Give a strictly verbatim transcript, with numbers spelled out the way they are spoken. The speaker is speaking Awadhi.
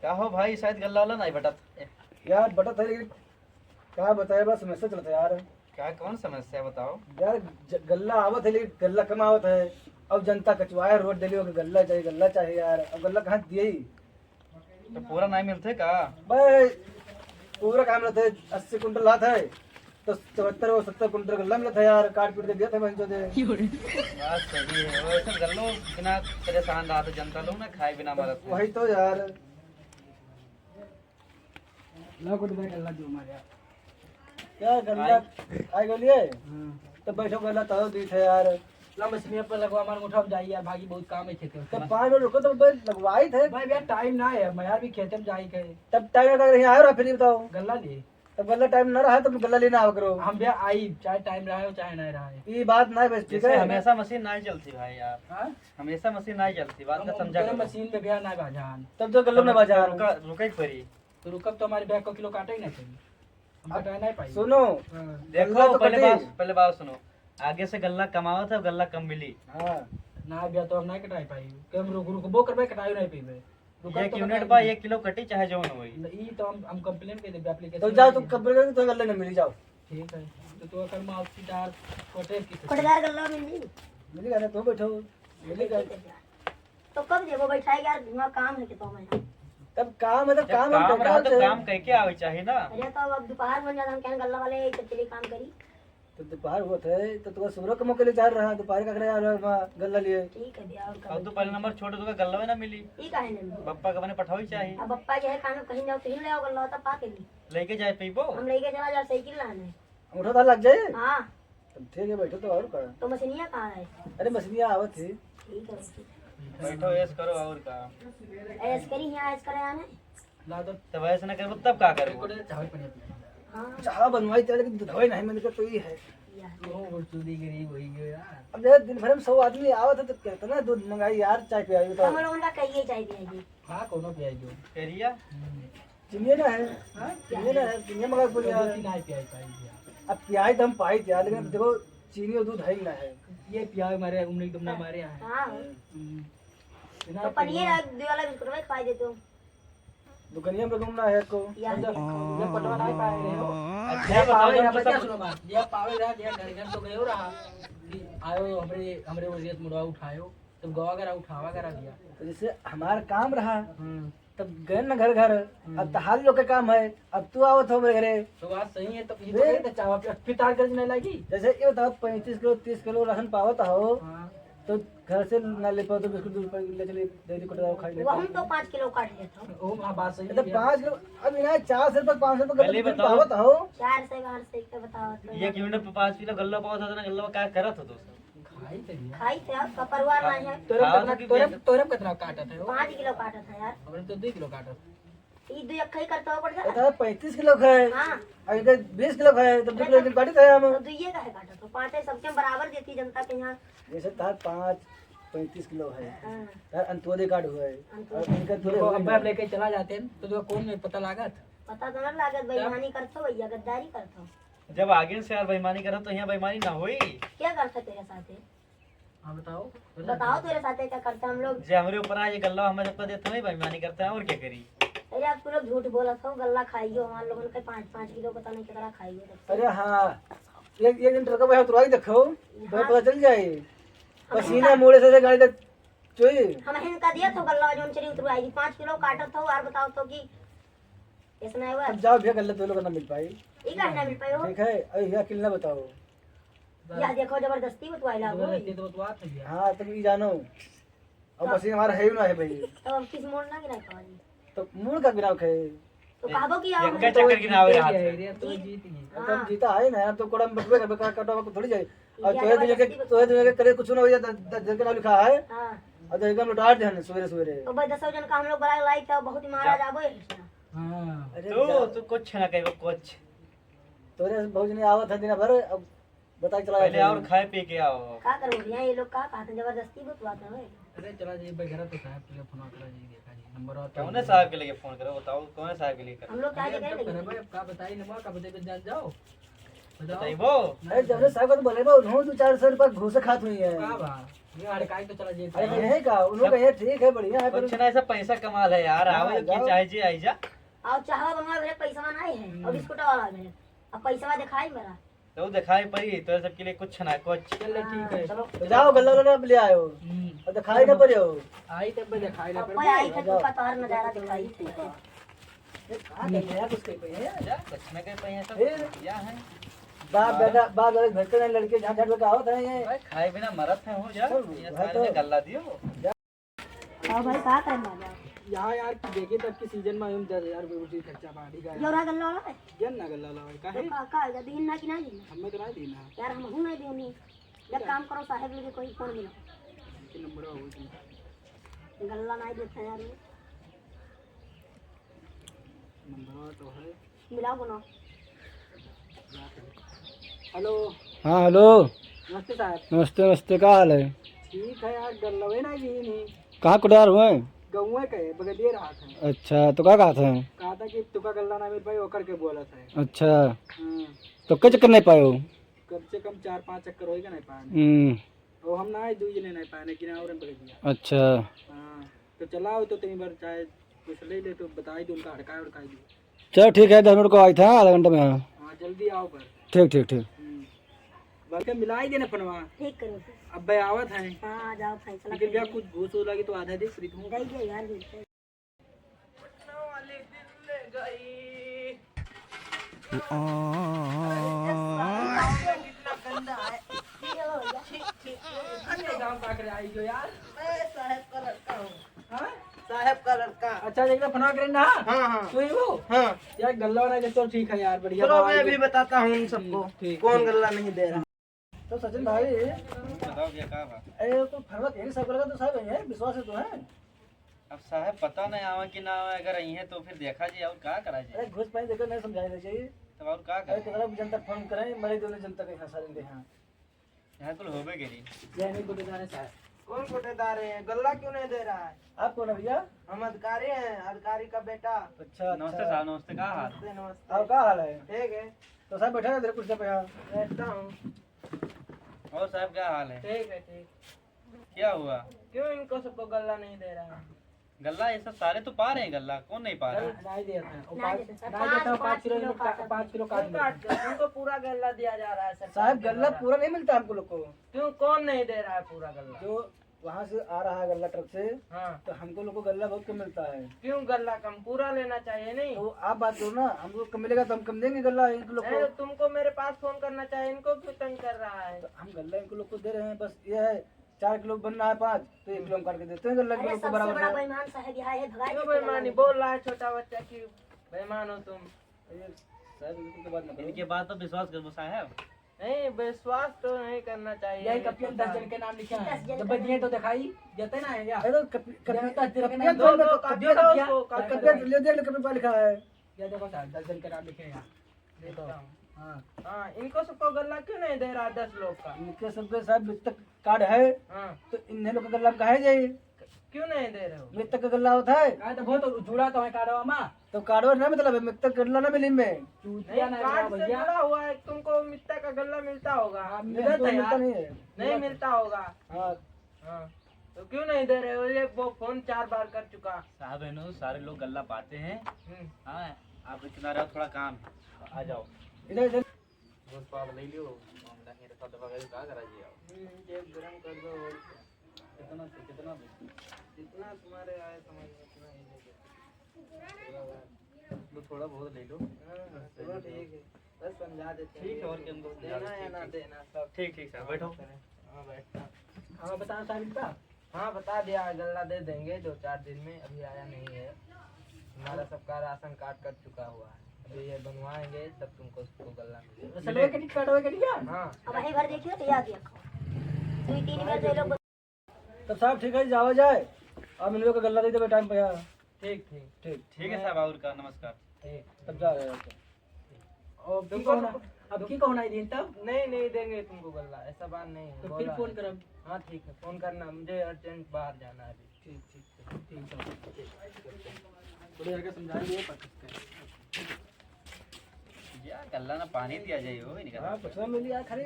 का हो भाई, शायद गल्ला वाला नहीं बटत। यार, बटत है, लेकिन का बताए, बड़ा समस्या चलत है यार। क्या, कौन समस्या, बताओ। यार, ज-, गल्ला आवत है, लेकिन गल्ला कम आवत है। अब जनता कचवाए रोड डेली होके, गल्ला चाहिए, गल्ला चाहिए यार। अब गल्ला कहाँ दिए ही? तो पूरा नहीं मिलते का? भाई, पूरा काम रहते, अस्सी कुंटल लात है, तो चौहत्तर और सत्तर कुंटल गल्ला मिलत है यार, काट पीट के दिया था बहन चोदे। बात सही है, वैसे गल्लो बिना परेशान रहा तो जनता लोग ना खाए बिना मरत है। वही तो यार। ला कुछ बैग गल्ला जो मारे यार। क्या गल्ला? आई। आई गलिए? हाँ। तो बैठो गल्ला तो दी थे यार। ला मशीन पर लगवा, हमारे मुठा में जाइए यार, भागी बहुत काम है खेते में। तो पाँच मिनट रुको तो भाई लगवाई थे। भाई भैया टाइम ना है, मैं यार भी खेते में जाई के। तब टाइम अगर यहाँ आयो रहा फिर बताओ। गल्ला लिए। तब गल्ला टाइम ना रहा, तब गल्ला लेना आवा करो। हम भैया आई, चाहे टाइम रहा हो, चाहे नहीं रहा है। ये बात ना है बस, ठीक जैसे है? हमेशा मशीन नहीं चलती भाई यार। हाँ? हमेशा मशीन नहीं चलती, बात हम का समझा तेरे करो। मशीन में भैया ना बाजान। तब तो गल्ला तब में बाजान। रुका, रुका ही पड़ी। तो रुकब तो हमारे भैया को किलो काटे ही ना चाहिए। हम अब कटाए नहीं पाई। सुनो, हाँ। देखो, गल्ला तो पहले कटी। बात, पहले बात सुनो। आगे से गल्ला कमावत है, गल्ला कम मिली। हाँ। ना भैया, तो हम नहीं कटाए पाई। कि हम रुक, रुकबो करबे, कटाए नहीं पीबे। रुकब एक तो यूनिट कटाए बा, नहीं। एक किलो कटी चाहे जौन होई। न, ई तो हम, हम कंप्लेन कर देबे, एप्लीकेशन तो जाओ, कर तुम देबे। कंप्लेन कर दो, तो गल्ला नहीं मिली, जाओ। ठीक है। तो तू अगर माफ की दार कटे की तो कटदार गल्ला मिली। मिली गया ना, तू बैठो। मिली गया। तो कब देबो बैठाई यार, वहाँ काम है कि तो मैं। तब काम है तो जब काम हम काम करके रहा तो आते हैं। काम करके आवे चाहिए ना। अरे तो अब दोपहर बन जाता, हम कहने गल्ला वाले तो चलिए काम करी। तो दोपहर होत है, तो तुम्हारा सुबह का मौके ले जा रहा, दोपहर का करे आ रहा वहाँ गल्ला लिए। ठीक है भैया, और का अब तो पहले नंबर छोटे तो गल्ला में ना मिली। ई काहे नहीं मिली? बप्पा का बने पठावे चाहिए। अब बप्पा के है खाना कहीं जाओ, कहीं ले आओ गल्ला, तब पा के ली। लेके जाए पीबो? हम लेके चला जाओ, साइकिल लाने। अंगूठा तार लग जाए? हाँ। तब ठीक है, बैठो तो और का। तो मशीनिया कहाँ है? अरे मशीनिया आवत है। ठीक है, ठीक है। बैठो, ऐश करो और का। ऐश करी यहाँ, ऐश करे आने। ला तो। तब ऐसे ना करबो, तब का करबो? एक और चावल पनीर पीना। हाँ। चाह बनवाई तेरे, लेकिन दूधवे नहीं मिलते तो ये है। या। ओ, वो चूड़ी गरीब होई गयो यार। अब यार, दिन भर में सौ आदमी आवत है, तो कितना दूध मंगाई यार, चाय पियाई, बताओ। हम लोगन का कहिए चाय पियाई। हाँ, कोनो पियाई जो। करिया? हम्म। चिनिया ना है? हाँ? चिनिया ना है? चिनिया मंगा के बोलिया। दो तीन आय पियाई पाई यार। अब पियाई तो हम पाई थे यार, लेकिन अब हम्म। देखो, चीनी और दूध है ही ना है। ये पियाई मारे, उमड़ी तुम ना मारे यहाँ। हाँ। हम्म। तो पनीर, दो वाला बिस्कुट में खवाई देते हो। दुकनिया में घूमना है को। या। अच्छा, ये पटवा नहीं पाए रहे हो। अच्छा, ये बताओ, पावे तुम रहा, तो बच्चा सब सुनो बात। ये पावे रहा, ये घर, घर तो गयो रहा। कि आयो हमरे, हमरे वो रेत मुड़वा उठायो। तब गवा करा, उठावा करा दिया। तो जैसे हमार काम रहा, हम्म। तब गए ना घर घर। हम्म। अब तहार लोग के काम है, अब तू आवत हो मेरे घरे। तो बात सही है, तब ये तो देख। कहते चाहो, अब पितार कर्ज नहीं लागी। जैसे ये बताओ, पैंतीस किलो, तीस किलो राशन पावत हो, हाँ। तो घर से ना ले पाओ तो बिस्कुट दूध पर ले चले, डेयरी कोटवा खाई ले। वो हम तो पाँच किलो काट लेता हूँ। ओ, हाँ, बात सही ये तो है। पाँच किलो, अब यहाँ चार सौ रुपये, पाँच सौ रुपये पहले गल्ला बताओ। पावत हो। चार सौ, पाँच सौ का बताओ तो। ये यूनिट पे पाँच किलो गल्ला पावत हो, तो ना गल्ला का करत हो दोस्त? खाई थे भैया। खाई थे, आपका परिवार नहीं है। तोरे खाओ कितना, तो तोरे, बेच- तोरे कितना काटत है वो? पाँच किलो काटत है यार। हमरे तो दो किलो काटत। ई दो एक ही करता हो, बढ़ जा। इधर पैंतीस किलो का है। हाँ। और इधर बीस किलो का है, तो दो किलो एक काटत है हम। तो दुइये का है काटत हो, पाँचे सबके बराबर देती जनता के यहाँ। जैसे तार पाँच, पैंतीस किलो है। हाँ। तार अंत्योदय कार्ड हुआ है। अंत्योदय। और इनका थोड़े देखो, हुए अब ना। हम लेके चला जाते हैं, तो देखो कौन में पता लागत? पता तो ना लागत, तब? बेईमानी करत हो भैया, गद्दारी करत हो। जब आगे से यार बेईमानी करत तो यहाँ बेईमानी ना होई। क्या करता तेरे साथ है? हाँ, बताओ। बताओ, तेरे साथ क्या करता हम लोग? जे हमरे ऊपर आ, ये गल्ला हमें सबको देते नहीं, बेईमानी करता है, और क्या करी? अरे, आप लोग झूठ बोलत हो, गल्ला खाइयो, हमारे लोगन के पाँच, पाँच किलो पता नहीं कितना खाइयो तब से। अरे हाँ, एक, एक दिन ट्रक में उतरवाई देखो, तो हाँ। पता चल जाए। हम पसीना इनका मोड़े से गाड़ी तक चोई। हम इनका दिया तो गल्ला, जोन चली उतरवाई, पाँच किलो काटत हो, और बताओ तो कि इसमें हुआ। अब जाओ भैया, गल्ला तो लोग ना मिल पाई। ई काहे ना मिल पाई हो? ठीक है, अरे भैया, अकेले ना बताओ। या देखो, जबरदस्ती बतवाइला हो। जबरदस्ती तो बतवात है भैया। हाँ, तब ई जानो। अब तो मशीन हमारा है ही ना है भाई। तो अब किस मोड़ ना गिरा पाओ जी? तो मोड़ का गिराव है? तो कहबो कि आओ। एक चक्कर गिरावे रहा है। रे, तो जीत गई। हाँ। तब जीता है ना, तो कोड़ा में बटवे का बेकार कटवा को थोड़ी जाए। और या तोहे दुनिया के, जबरदस्ती बतवा। तोहे दुनिया के करे कुछ ना हो जाए, द-, द-, दस जन का लिखा है। हाँ। और दस जन में उतार दे हमने सवेरे सवेरे। तो भाई, दस जन का हम लोग बड़ा लाइक था, बहुत ही महाराज जा। आबो है इसमें। हाँ। अरे तो, जा। तू कुछ ना कहबो, कुछ। तोरे से भौजी नहीं आवत है दिन भर, अब बता के चला पहले जाते हैं। और खाए पी के आओ। का करबो भैया, ये लोग का कहते हैं, जबरदस्ती बतवाते हैं। अरे चला जाइए, बगैरह तो साहब के लिए फोन करा जाइए, देखा जी, नंबर और कौन है साहब के लिए फोन करो, बताओ, कौन है साहब के लिए करो? हम लोग क्या अरे, जगह अब तो नहीं करबे, अब का बताई, नंबर का बताई, जान जाओ। बताइबो। अरे, जब से साहब का तो बोले बा, उन्होंने दो चार सौ रुपया घूस खात हुई है। का बा? ये हड़काई तो चला जेल अरे, से। यही का, उन्हों का ये ठीक है, बढ़िया है, पर कुछ ना, ऐसा पैसा कमाल है यार, हाँ, आवे की जाओ। चाहे जे आई जा। और चाहवा बनवा मेरे पैसा नहीं है, और हम्म। बिस्कुट वाला मेरे। अब पैसा दिखाई मेरा। तो दिखाई पड़ी, तो सबके लिए कुछ ना कुछ। चल, ठीक है। हाँ, चलो। तो जाओ, गल्ला वाला अब ले आयो। हम्म। और दिखाई ना पड़े हो। आई तब दिखाई ना पड़े। आई थे, तू का तोहर नजारा दिखाई। ये कहाँ गए यार, कुछ कहीं पे है? जा, कुछ ना कहीं पे है, सब ए। बढ़िया है। बाप हाँ। बेटा, बाप बेटा घर के नहीं, लड़के झांझट में का होता है ये? भाई, खाए बिना मरत है हो जा, चल, ये भाई सारे तो में गल्ला दियो। जा। हाँ भाई, का करना जा? यहाँ यार, देखिए, तब की सीजन में हम दस हजार रुपये उठी खर्चा बाढ़ी का। योरा गल्ला वाला है? जन ना गल्ला वाला है, तो काहे? का, का, या दीन ना कि ना दीन? हमें तो ना दीन है। यार, हम हूँ नहीं देनी। एक काम करो, साहब लोग कोई फोन मिला। के नंबर हो गई? गल्ला नहीं देते हैं यार, वो। नंबर तो है। मिलाओ बोलो। हेलो। हाँ, हेलो। नमस्ते साहब। नमस्ते, नमस्ते, का हाल है? ठीक है यार, गल्लवे ना जी नहीं। कहाँ कुटार हुए? गौवे के, बगलिए रहा था। अच्छा, तो का कहा था? कहा था कि तुका गल्ला ना मिल पाई, ओकर के बोला था। अच्छा। हाँ। तो के चक्कर नहीं पाए हो? कम से कम चार पाँच चक्कर होई के नहीं पाए। हम्म। वो हम ना आए, दू जने नहीं पाए, लेकिन और हम पकड़ लिया। अच्छा। हाँ, तो चलाओ तो तीन बार चाहे कुछ ले ले तो बताई दो, उनका हड़काए उड़काए दो। चलो ठीक है, दस मिनट को आई था, आधा घंटा में। हाँ। हाँ, जल्दी आओ पर। ठीक, ठीक, ठीक। हम्म। बल्कि मिला ही देना फोनवा। ठीक करो। अब भाई आवत है। हाँ, आ जाओ फैसला लेकिन कर भैया लो। कुछ घूस हो लगी तो आधा दे, फ्री दूँ। दे दे यार, बिल्कुल। साहब का लड़का हूँ। हाँ? साहब का लड़का। अच्छा, एक दफा ना करें ना। हाँ, हाँ। तू ही हो? हाँ। यार, गल्ला वाला के, चल, ठीक है यार, बढ़िया चलो, बात मैं है। अभी बताता हूँ उन सबको, ठीक, कौन ठीक। गल्ला नहीं दे रहा। तो सचिन भाई, बताओ भैया, का बा? अरे, तो फरवा तेरी सब लगा तो साहब यही है, विश्वास है तो है। अब साहब पता नहीं आवे कि ना आवे, अगर आई है तो फिर देखा जाए और का करा जाए। अरे, घूस पानी देकर नहीं समझाए दे चाहिए। तब और का अरे, करे? कितना भी जनता फोन करे, मरे दोनों जनता के यहाँ, सारे के यहाँ। यहाँ कुल होबे करी। ये नहीं गुटेदार है साहब। कौन गुटेदार है? गल्ला क्यों नहीं दे रहा है? आप कौन है भैया? हम अधिकारी हैं, अधिकारी का बेटा। अच्छा, नमस्ते अच्छा। साहब, नमस्ते, का हाल? नमस्ते, नमस्ते। और का हाल है? ठीक है। तो साहब बैठा है इधर कुर्सी पे यहाँ। बैठता हूँ। और साहब क्या हाल है? ठीक है, ठीक। क्या हुआ? क्यों इनको सबको गल्ला नहीं दे रहा है? गल्ला, ये सब सारे तो पा रहे हैं गल्ला, कौन नहीं पा रहा है? गल्ला नहीं देता है। वो नहीं पाँच, देता है। नहीं देता है, पाँच, पाँच किलो किलो काट, काट पाँच किलो काट क्यों देता है। काट दो? तुमको पूरा गल्ला दिया जा रहा है सरकार क्यों काट दे रहा है? काट दो? पूरा नहीं मिलता है हमको लोग को। क्यों, कौन नहीं दे रहा है पूरा गल्ला? जो वहाँ से आ रहा है गल्ला ट्रक से, हाँ। तो हमको लोग को गल्ला बहुत कम मिलता है। क्यों गल्ला कम? पूरा लेना चाहिए नहीं? तो आप बात करो ना, हमको कम मिलेगा तो हम कम देंगे गल्ला इनको लोग को। नहीं, तो तुमको मेरे पास फोन करना चाहिए, इनको क्यों तंग कर रहा है? तो हम गल्ला इनको लोग को दे रहे हैं, बस ये है, चार किलो बनना है पाँच, तो एक किलो हम काट के देते हैं गल्ला, अरे, इनको सबसे बराबर बड़ा है। बेईमान साहब यहाँ है, भगाई क्यों देते हैं बेईमानी गल्ला। बोल रहा है छोटा बच्चा कि बेईमान हो तुम? अरे साहब, इनकी बात ना करो। इनके बात तो विश्वास करो साहब। नहीं, विश्वास तो नहीं करना चाहिए। यही कपियन दस जन के नाम लिखे हैं। दस जन जब के बदिए नाम। तो दिखाई देते ना है यार। अरे तो कपि-, कपि-, जब दस जन के कपियन नाम तो दो, दो, कपियन कपियन तो दो, कपियन कपियन तो ले दे, कपियन पर लिखा है। ये देखो साहब, दस जन के नाम लिखे हैं यहाँ। देखो। देखता हूँ। हाँ। हाँ, इनको सबको गल्ला क्यों नहीं दे रहा दस लोग का? इनके सबके साथ मृतक कार्ड है, हाँ। तो इन्हें लोग का गल्ला में काहे जाई? क्यों नहीं दे रहे हो? मृतक का गल्ला होता है। हाँ, तो बहुत जुड़ा तो है कार्डवा में। तो कार्डवा ना मतलब है, मृतक का गल्ला ना मिली में। चूतिया नहीं, ना कार्ड से भैया। जुड़ा हुआ है, तुमको मृतक का गल्ला मिलता होगा। हाँ, मिलता है मिलता यार। नहीं है। नहीं मिलता होगा। हाँ। हाँ। तो क्यों नहीं दे रहे हो? ये वो फोन चार बार कर चुका। साहब है ना, सारे लोग गल्ला पाते हैं। हम्म। हाँ, आप इतना रहो, थोड़ा काम है, आ जाओ। इधर, इधर। घूस पाप ले लियो, मामला नहीं रखा, दबा के का करा जी आप? हम्म, जेब गरम कर दो और क्या। कितना से, कितना दे? जितना तुम्हारे आए समझ में, उतना ही दे दो। तो थोड़ा बहुत ले लो। हाँ, बस चलो ले लो। ठीक है। बस समझा देते हैं। ठीक है, और क्या, हमको समझा देना दो, है ठीक, ना ठीक। देना, सब ठीक, ठीक, साहब, बैठो। हाँ, बैठना। हाँ, बताओ साहब, इनका? हाँ, बता दिया, गल्ला दे देंगे दो चार दिन में, अभी आया नहीं है। हमारा सबका राशन कार्ड कट चुका हुआ है, अभी ये बनवाएंगे तब तुमको सबको गल्ला मिलेगा। सलवे के टिकट, सलवे के टिकट? हाँ। अब वहीं भर देखियो तो याद रखो। दो तीन बार दे लो। तब साहब ठीक है, जावा जाए। अब इन लोग का गल्ला दे देबे टाइम पे यहाँ। ठीक, ठीक। ठीक। ठीक है साहब, और का, नमस्कार। ठीक। तब जा रहे हैं। और तुमको कौन, अब की कौन आई दिन तब? नहीं, नहीं देंगे तुमको गल्ला, ऐसा बात नहीं है, तो फिर बोला फोन है। करब। हाँ, ठीक है, फोन करना, मुझे अर्जेंट बाहर जाना है अभी। ठीक, ठीक, ठीक, ठीक है। थोड़ी आगे समझा दिए, पकड़ के। या गल्ला ना पानी दिया जाए हो, इनका। हाँ, कुछ ना मिली यार, खाली